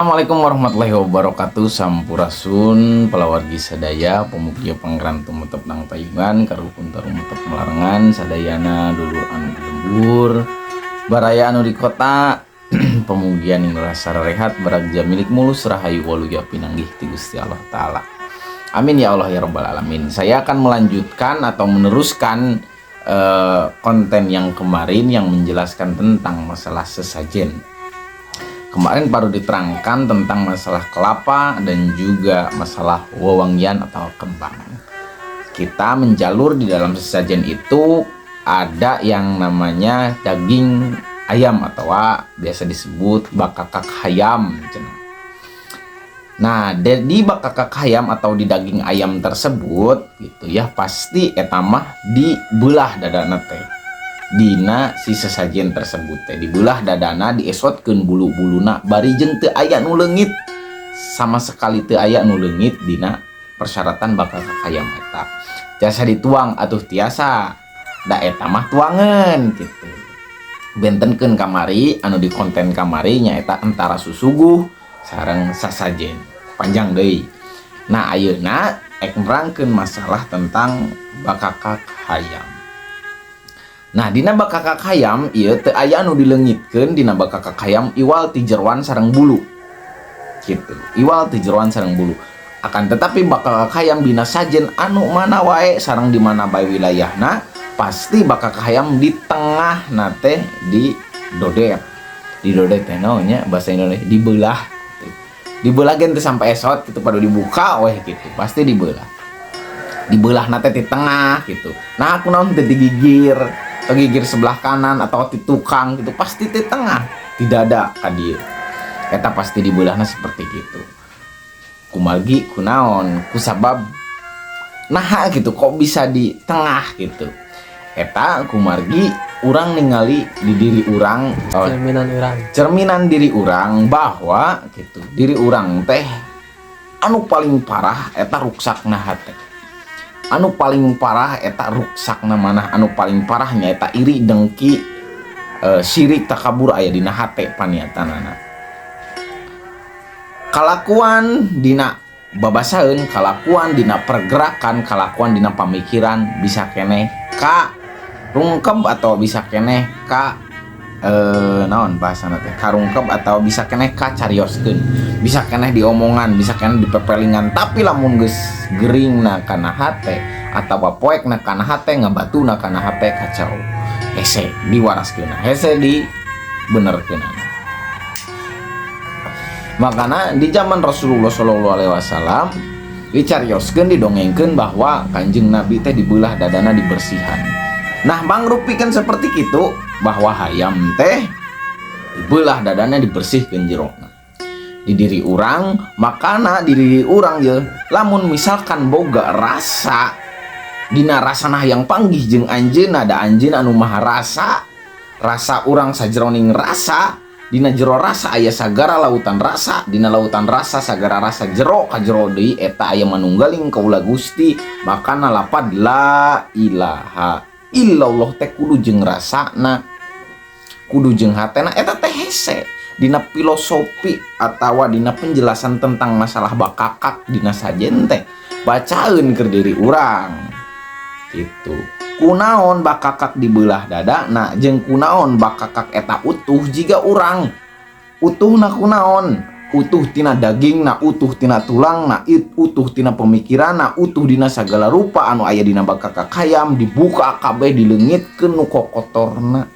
Assalamualaikum warahmatullahi wabarakatuh. Sampurasun palawargi sadaya, pemukia Pangeran tumetep nang tayungan, karuhun tarumetep melarengan sadayana, dulur anu di lembur, baraya anu di kota, pemugian yang rasa rehat, baragja milik mulus, rahayu waluya pinanggih ti Gusti Allah Ta'ala. Amin ya Allah ya Rabbal Alamin. Saya akan melanjutkan atau meneruskan konten yang kemarin yang menjelaskan tentang masalah sesajen. Kemarin baru diterangkan tentang masalah kelapa dan juga masalah wewangian atau kembang. Kita menjalur di dalam sesajen itu ada yang namanya daging ayam atau biasa disebut bakakak hayam. Nah, di bakakak hayam atau di daging ayam tersebut gitu ya, pasti eta mah dibelah dadana teh. Dina si sesajen tersebut teh dibelah dadana, diesotkeun bulu-buluna, bari jeung teu aya nu leungit, sama sekali teu aya nu leungit dina persyaratan bakakak hayam eta. Tiasa dituang atuh? Tiasa, da eta mah tuangan gitu. Bentenkeun kamari anu di konten kamari nyaeta antara susuguh sareng sasajen, panjang deui. Nah, ayeuna ek nerangkeun masalah tentang bakakak hayam. Nah, dina bakakak hayam ieu teu aya anu dileungitkeun dina bakakak hayam iwal ti jeroan sareng bulu gitu, iwal ti jeroan sareng bulu. Akan tetapi bakakak hayam dina sajen anu mana wae sareng di mana bae wilayahna, pasti bakakak hayam di tengah na teh di dodet. Di dodet teh naon nya bahasa Indonesia? Dibelah gitu. Dibelah gen teu sampai esot gitu, pada dibuka weh gitu, pasti dibelah. Dibelah na teh di tengah gitu. Nah, aku naon teu digigir atau gigir sebelah kanan atau di tukang gitu, pasti di tengah, tidak ada ka dieu. Eta pasti dibelahna seperti gitu. Kumargi kunaon, kusabab nah gitu kok bisa di tengah gitu? Eta kumargi urang ningali di diri urang, oh, cerminan urang. Cerminan diri urang bahwa gitu diri urang teh anu paling parah eta ruksakna hate, anu paling parah eta ruksakna manah, anu paling parahnya eta iri, dengki, sirik, takabur aya dina hate. Paniatanana kalakuan dina babasaeun, kalakuan dina pergerakan, kalakuan dina pamikiran bisa keneh ka rungkeb atau bisa keneh ka naon bahasana teh, karungkeb atau bisa keneh ka carioskeun, bisa keneh diomongan, bisa keneh dipepelingan. Tapi lamun geus gering na kana hate atawa poek na kana hate, ngabatu na kana hate, kacau, hese diwaraskeun, hese di benerkeun. Makanya di zaman Rasulullah Shallallahu Alaihi Wasallam dicarioskeun, didongengkeun bahwa Kanjeng Nabi teh dibelah dadana, dibersihan. Nah, mangrupikan seperti itu bahwa hayam teh dibelah dadana, dibersihkan jerona di diri urang. Makana di diri urang ye lamun misalkan boga rasa dina rasana yang panggih jeung anjeunna, da anjeunna anu maha rasa. Rasa urang sajroning rasa, dina jero rasa aya sagara lautan rasa, dina lautan rasa sagara rasa jero ka jero deui eta aya manunggaling kaula Gusti. Makana lapad la ilaha illallah teh kudu jeung rasana, kudu jeung hatena. Eta teh hese dina filosofi atawa dina penjelasan tentang masalah bakakak dina sajen teh bacaeun ke diri urang gitu, kunaon bakakak dibelah dada. Nah, jeung kunaon bakakak eta utuh jika urang utuh? Na kunaon utuh? Tina daging na utuh, tina tulang na utuh, tina pemikiran na utuh, dina segala rupa anu aya dina bakakak hayam dibuka kabeh, dileungitkeun nu kokotorna.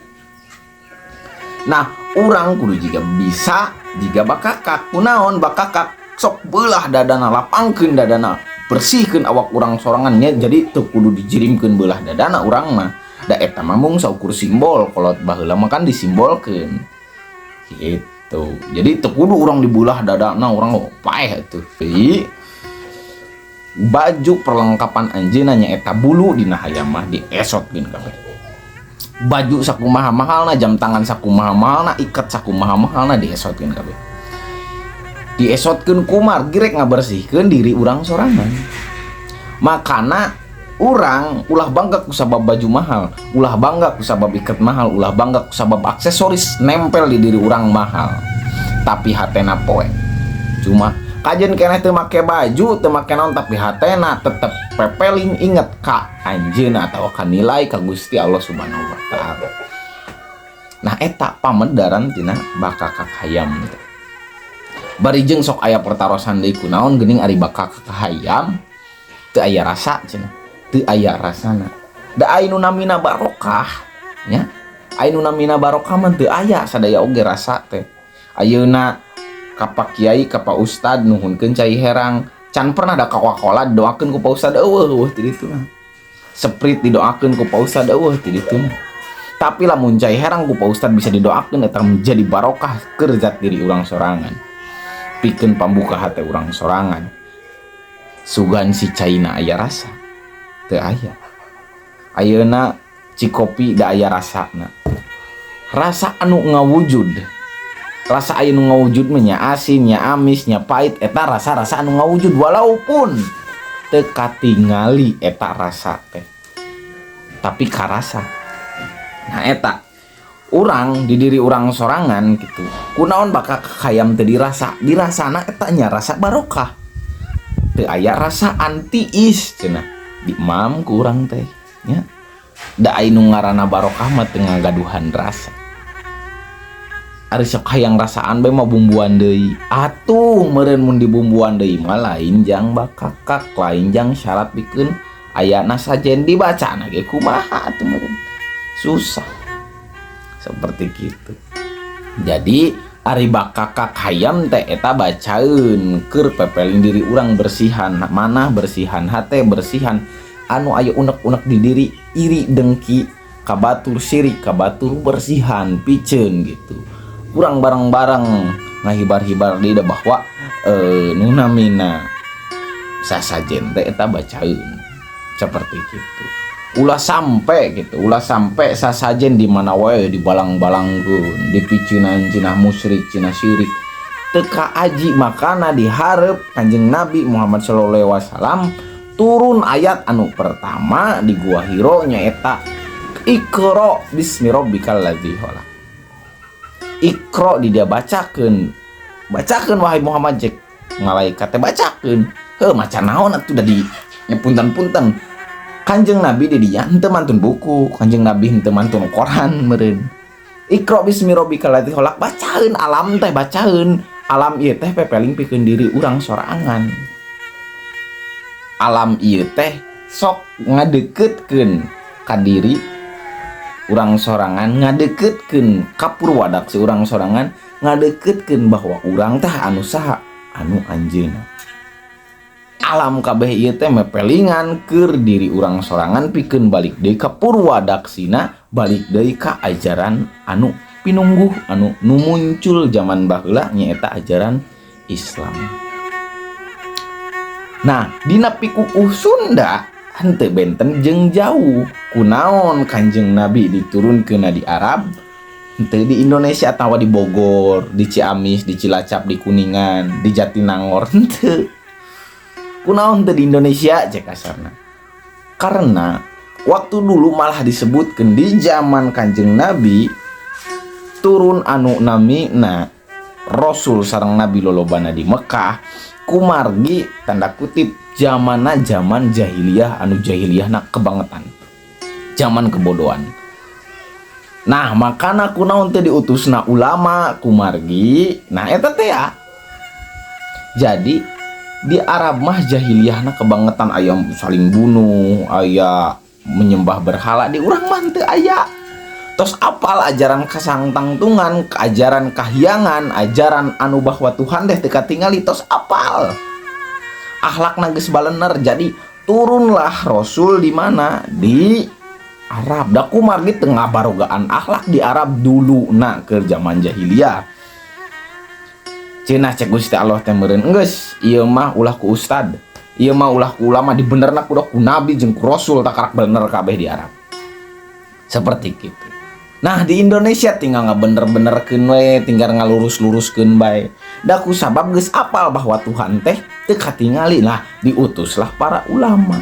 Nah, urang kudu jiga bisa jiga bakakak. Kunaon bakakak? Sok belah dadana, lapangkeun dadana, bersihkeun awak urang sorangannya. Jadi teu kudu dijirimkeun belah dadana urang mah, da eta mah mung saukur simbol. Kolot baheula mah kan disimbolkeun gitu, jadi teu kudu urang dibelah dadana, urang paeh atuh. Jadi, baju perlengkapan anjeunna nyaeta bulu dina hayam mah diesotkeun kabeh. Baju sakumaha mahalna, jam tangan sakumaha mahalna, ikat sakumaha mahalna, diesotkeun kabeh. Diesotkeun kumargi rek ngabersihkeun diri urang sorangan. Makana urang ulah bangga ku sabab baju mahal, ulah bangga ku sabab ikat mahal, ulah bangga ku sabab aksesoris nempel di diri urang mahal, tapi hatena poek. Percuma kajen keneh teu make baju, teu make naon, tapi hatena tetep pepeling inget ka anjeunna atau ka nilai ka Gusti Allah Subhanahu wa Taala. Nah, eta pamedaran tina bakakak hayam teh. Bari jeung sok aya pertarosan deui, kunaon geuning ari bakakak hayam teu aya rasa cenah, teu aya rasana? Da aya nu namina barokah nya, aya nu namina barokah mah teu aya sadaya oge rasa teh. Ayeuna ka Pak Kiai, ka Pak Ustad nuhunkeun cai herang, can pernah da Coca-Cola didoakeun ku Pak Ustad, euweuh, euweuh ti ditu mah. Sprite didoakeun ku Pak Ustad, euweuh ti ditu mah. Tapi lamun cai herang ku Pak Ustad bisa didoakeun, eta menjadi barokah keur zat diri urang sorangan, pikeun pambuka hate urang sorangan. Sugan si caina aya rasa teu aya. Ayeuna cikopi da aya rasana, rasa anu ngawujud, rasa aya nu ngawujud mah nya asin, nya amis, nya pahit. Eta rasa-rasa anu ngawujud walaupun teu katingali eta rasa teh, tapi karasa. Nah, eta urang di diri urang sorangan gitu, kunaon bakakak hayam teu dirasa? Dirasana eta nya rasa barokah, teu aya rasa antiis cenah di mam ku urang teh nya. Da aya nu ngaranna barokah mah teu ngagaduhan rasa. Ari sok hayang rasaan bae mah bumbuan deui atuh meureun. Mun dibumbuan deui mah lain jang bakakak, lain jang syarat pikeun ayana sajen, dibacana ge kumaha atuh meureun, susah seperti gitu. Jadi ari bakakak hayam teh eta bacaeun keur pepeling diri urang, bersihan manah, bersihan hate, bersihan anu aya unek-unek di diri, iri dengki ka batur, sirik ka batur, bersihan piceun gitu. Kurang bareng-bareng ngahibar-hibar di bahwa nu namina sasajen teh eta bacaeun seperti gitu. Ulah sampai gitu, ulah sampai sasajen di mana wae dibalang-balangkeun, dipiceunan cenah musyrik, cenah syirik, teu aji. Makana diharep Kanjeng Nabi Muhammad sallallahu alaihi wasallam turun ayat anu pertama di Gua Hiro nyaeta "Iqra bismi rabbikal ladzi khalaq". Iqra di dia bacakeun, bacakeun wahai Muhammad, cek malaikat teh, bacakeun. Heuh, maca naon atuh? Da di nya punten-punten, Kanjeng Nabi di dinya henteu mantun buku, Kanjeng Nabi henteu mantun koran meureun. "Iqra bismi rabbikal ladzi khalaq", bacaeun alam teh, bacaeun alam ieu teh pepeling pikeun diri urang sorangan. Alam ieu teh sok ngadeketkeun ka diri urang sorangan, ngadeketkeun ka purwadaksi urang sorangan, ngadeketkeun bahwa urang teh anu saha, anu anjeunna. Alam kabeh ieu teh mepelingan keur diri urang sorangan pikeun balik deui ka purwadaksina, balik deui ka ajaran anu pinungguh, anu nu muncul zaman baheula, nyaeta ajaran Islam. Nah, dina pikukuh Sunda henteu benten jeung jauh. Kunaon Kanjeng Nabi diturunkeun di Arab, henteu di Indonesia atawa di Bogor, di Ciamis, di Cilacap, di Kuningan, di Jatinangor, henteu? Kunaon teu di Indonesia cek kasarna? Karena waktu dulu malah disebutkan di zaman Kanjeng Nabi turun anu namina Rasul sareng Nabi lolobana di Mekah, kumargi tanda kutip zamana zaman jahiliyah, anu jahiliyah nak kebangetan, zaman kebodohan. Nah, makana kunaon teu diutusna ulama? Kumargi nah eta teh ya. Jadi di Arab mah jahiliyahna kebangetan, aya saling bunuh, aya menyembah berhala. Di urang mah teu aya, tos apal ajaran kasangtangtungan, ajaran kahyangan, ajaran anu bahwa Tuhan deh teu katingali, tos apal, akhlak geus balener. Jadi turunlah Rasul di mana? Di Arab. Da kumargi teu ngabarogaan akhlak di Arab dulu na ke zaman jahiliyah. Cenah cek Gusti Allah teh meureun, geus ieu mah ulah ku ustad, ieu mah ulah ku ulama, dibenerna kudu ku nabi jeung ku rasul, takarak bener kabeh di Arab seperti gitu. Nah, di Indonesia tinggal ngabener-benerkeun we, tinggal ngalurus-luruskeun bae. Da ku sabab geus apal bahwa Tuhan teh teu katingali lah, diutuslah para ulama.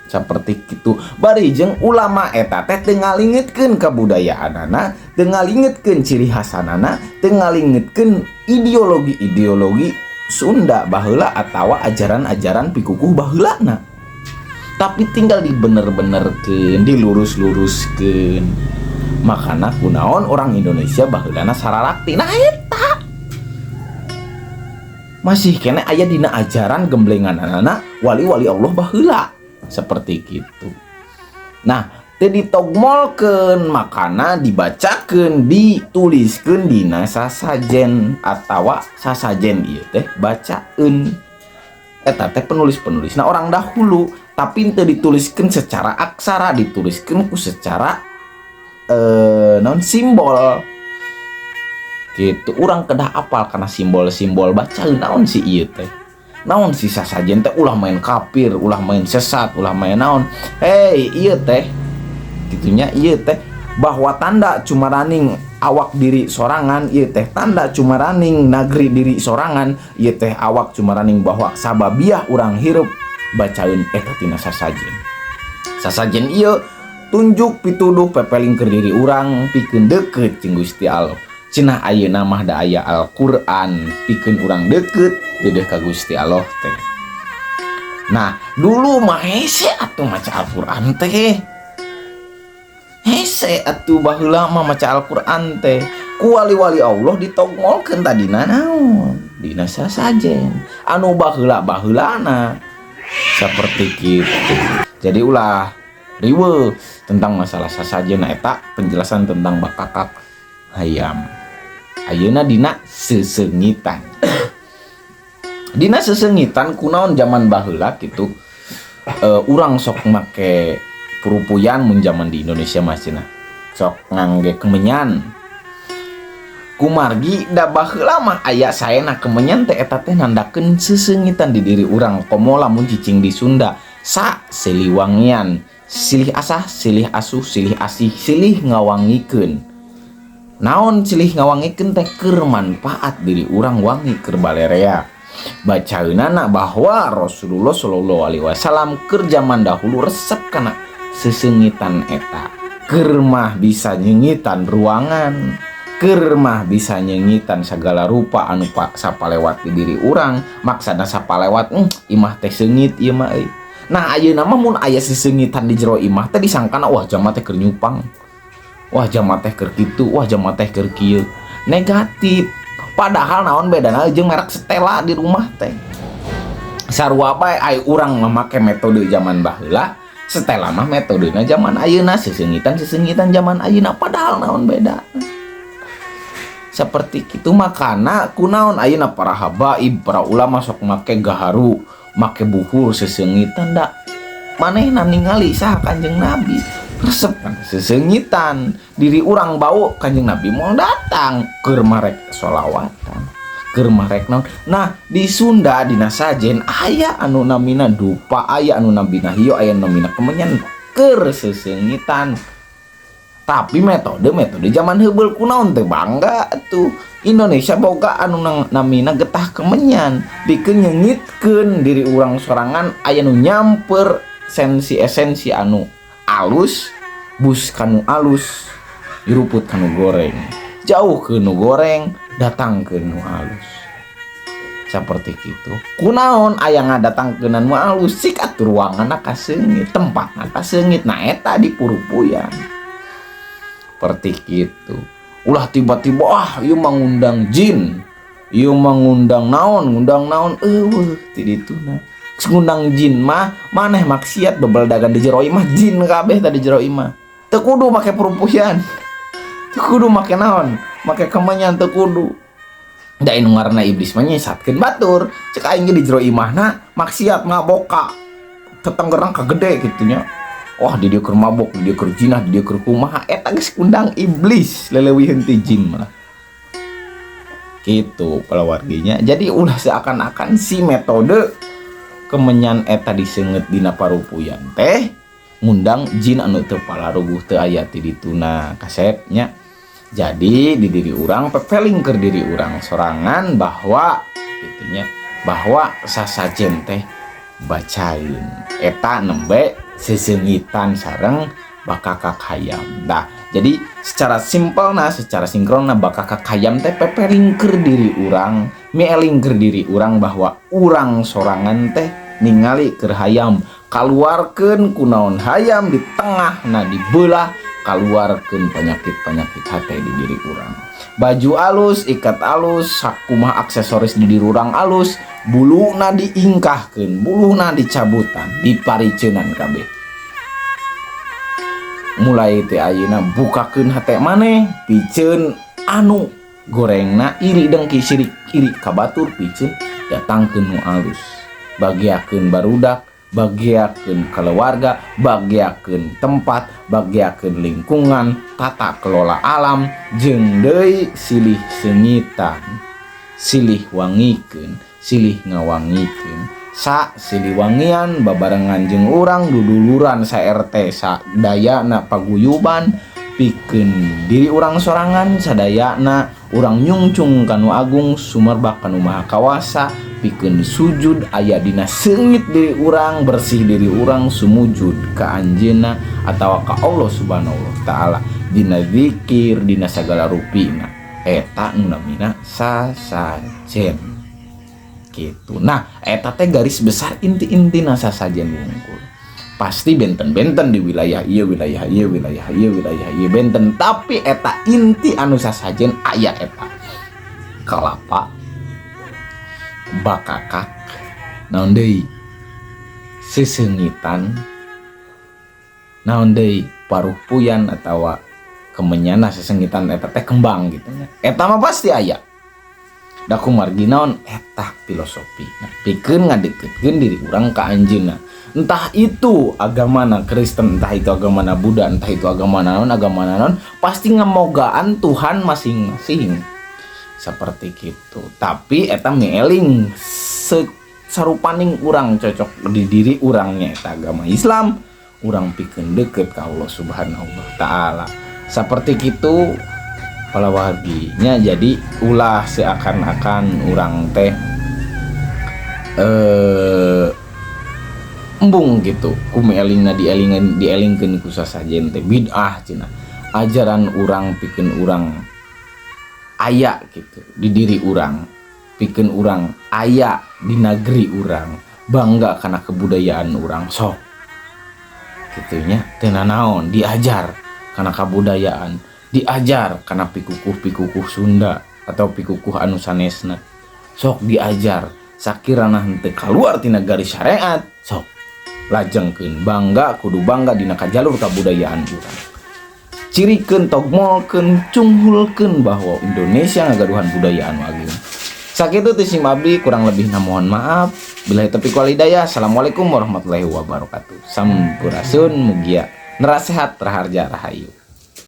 Seperti itu. Bari jeung ulama eta teh teu ngalingetkeun kabudayaanana, teu ngalingetkeun ciri khasanana, teu ngalingetkeun ideologi-ideologi Sunda baheula atawa ajaran-ajaran pikukuh baheulana, tapi tinggal dibener-benerkeun, dilurus-luruskeun. Makana kunaon orang Indonesia baheulana sararakti. Nah, eta masih keneh aya dina ajaran gemblengan anak wali-wali Allah baheula seperti gitu. Nah, teu ditogmolkeun, makana dibacakeun, dituliskeun dina sasajen atawa sasajen ieu teh bacaeun eta teh penulis-penulis nah orang dahulu, tapi teu dituliskeun secara aksara, dituliskeun ku secara non simbol gitu. Urang kedah apal karena simbol-simbol baca naon si ieu teh, naon si sasajen teh, ulah main kafir, ulah main sesat, ulah main naon. Hei, ieu teh gitunya, ieu teh bahwa tanda cumaraning awak diri sorangan, ieu teh tanda cumaraning nagri diri sorangan, ieu teh awak cumaraning bahwa sababiah urang hirup. Bacaeun eta tina sasajen. Sasajen ieu tunjuk pituduh pepeling ke diri urang pikeun deket jeung Gusti Allah. Cenah ayeuna mah da aya Al-Qur'an pikeun urang deket deudeuh ka Gusti Allah teh. Nah, dulu mah hese atuh maca Al-Qur'an teh, hese atuh baheula mah maca Al-Qur'an teh. Ku wali-wali Allah ditongolkeun tadina naon dina sasajen anu baheula baheulana seperti gitu. Jadi ulah riweuh tentang masalah sasajen. Eta penjelasan tentang bakakak hayam. Ayeuna dina sesengitan. Dina sesengitan, kunaon zaman baheula gitu urang sok make purupuyan? Mun zaman di Indonesia mah cenah sok ngangge kemenyan, kumargi da baheula mah aya saena kemenyan teh, eta teh nandakeun sesengitan di diri urang. Komo lamun cicing di Sunda sa siliwangian, silih asah, silih asuh, silih asih, silih ngawangikeun. Naon silih ngawangikeun teh? Keur manfaat diri urang wangi, keur balerea. Bacaeunana bahwa Rasulullah Shallallahu Alaihi Wasallam keur zaman dahulu resep kana sesengitan eta, keur mah bisa nyengitan ruangan, keur mah bisa nyengitan segala rupa anu pak sapalewat di diri urang. Maksana sapalewat, imah teh seungit ieu mah euy. Nah, ayeuna mah mun aya sesengitan di jero imah teh disangkana, wah, jalma teh keur nyupang, wah, jalma teh keur kitu, wah, jalma teh keur kieu, negatif. Padahal naon bedana jeung merek Stella di rumah teh? Sarua bae. Ai urang memakai metode zaman baheula, Stella mah metodena zaman ayeuna, sesengitan sesengitan zaman ayeuna. Padahal naon beda? Seperti itu. Makana kunaon ayeuna para habaib, para ulama sok make gaharu, make buhur sesengitan? Da manehna ningali saha? Kanjeng Nabi resep kan sesengitan. Diri urang bau, Kanjeng Nabi mau datang, keur marek solawatan, keur marek naon. Nah, di Sunda dina sajen aya anu namina dupa, aya anu namina hio, aya anu namina kemenyan keur sesengitan, tapi metode metode zaman heubeul. Kunaon teu bangga tuh Indonesia boga anu namina getah kemenyan pikeun nyengitkeun diri urang sorangan? Aya nu nyamper sensi esensi anu alus, bus kanu alus, diruput kanu goreng, jauh ke nu goreng, datang ke nu alus, seperti itu. Kunaon aya ngadatangkeun nu alus? Sik atuh ruanganna kaseungit, tempatna kaseungit. Nah, eta di purupuyan seperti gitu. Ulah tiba-tiba, ah, ieu mah ngundang jin, ieu mah ngundang naon, ngundang naon. Eueuh ti dituna. Ngundang jin mah maneh maksiat bebeldagan di jero imah, jin kabeh tadi jero imah. Teu kudu make purumpuyan, teu kudu make naon, make kemenyan, teu kudu. Da anu ngaranna iblis mah nyesatkeun batur. Cek aing ge di jero imahna maksiat, ngaboka tetenggerang kagede gitu nya. Wah, di dieu keur mabok, di dieu keur jinah, di dieu keur kumaha, eta geus undang iblis, leleuwiheun ti jin malah gitu palawarginya. Jadi ulah seakan-akan si metode kemenyan eta diseungeut dina parupuyan teh ngundang jin anu teu palaruguh, teu aya ti dituna, kasepnya. Jadi di diri urang pepeling ke diri urang sorangan bahwa gitunya, bahwa sasajen teh bacain eta nembe. Sesengitan sareng bakakak hayam. Nah, jadi secara simpel, nah, secara sinkron, nah, bakakak hayam teh pepeling keur diri urang, mieling keur diri urang bahwa urang sorangan teh ningali keur hayam, kaluarkeun kunaon hayam di tengah, nah, dibelah, kaluarkeun penyakit-penyakit hati di diri urang. Baju alus, ikat alus, sakumaha aksesoris di diri urang alus, buluna diingkahkeun, buluna dicabutan, dipariceunan kabeh. Mulai teh ayeuna bukakeun hate maneh piceun anu gorengna, iri dengki, sirik iri ka batur, piceun datangkeun nu alus, bagiakeun barudak, bagiakeun keluarga, bagiakeun tempat, bagiakeun lingkungan, tata kelola alam, jeung deui silih sengitan, silih wangikeun, silih ngawangikeun, sa siliwangian babarengan jeung urang duduluran sa RT sa dayana, paguyuban pikeun diri urang sorangan sadayana. Urang nyungcung kanu agung sumerbak kanu maha kawasa pikeun sujud aya dina seungit diri urang, bersih diri urang, sumujud ka anjeunna atawa ka Allah Subhanahu wa taala dina zikir, dina sagala rupina. Eta nu namina sasajen gitu. Nah, eta teh garis besar inti-intina sasajen wungkul. Pasti benten-benten di wilayah ieu, wilayah ieu, wilayah ieu, wilayah ieu benten, tapi eta inti anu sasajen aya eta. Kelapa, bakakak, naon deui? Sesengitan, naon deui? Parupuyan atawa kemenyana, sesengitan eta teh kembang gitu nya. Eta mah pasti aya. Da kumargi naon? Eta filosofi. Nah, pikeun ngadeketkeun diri urang ka anjeunna. Entah itu agamana Kristen, entah itu agamana Buddha, entah itu agama naon, agama naon, pasti ngemogaan Tuhan masing-masing. Seperti gitu. Tapi eta mieling sarupaning urang cocok di diri urangnya eta agama Islam, urang pikeun deket ka Allah Subhanahu wa taala. Seperti gitu palawarginya. Jadi ulah seakan-akan urang teh embung gitu ku mielingna, dielingan, dielingkeun ku sasajen teh bid'ah cenah. Ajaran urang pikeun urang aya gitu di diri urang, pikeun urang aya di negeri urang, bangga karena kebudayaan urang. Sok gitunya, teu naon diajar karena kebudayaan, diajar karena pikukuh-pikukuh Sunda atau pikukuh anu sanesna. Sok diajar sakirana henteu keluar tina garis syariat, sok lajengkeun. Bangga, kudu bangga dina kajalur kabudayaan urang. Cirikeun, togmolkeun, cunghulkeun bahwa Indonesia ngagaduhan budaya anu agung. Sakitu ti sim abdi, kurang lebih mohon maaf. Billahi taufiq wal hidayah. Assalamualaikum warahmatullahi wabarakatuh. Sampurasun, mugia nerasehat, raharja, rahayu.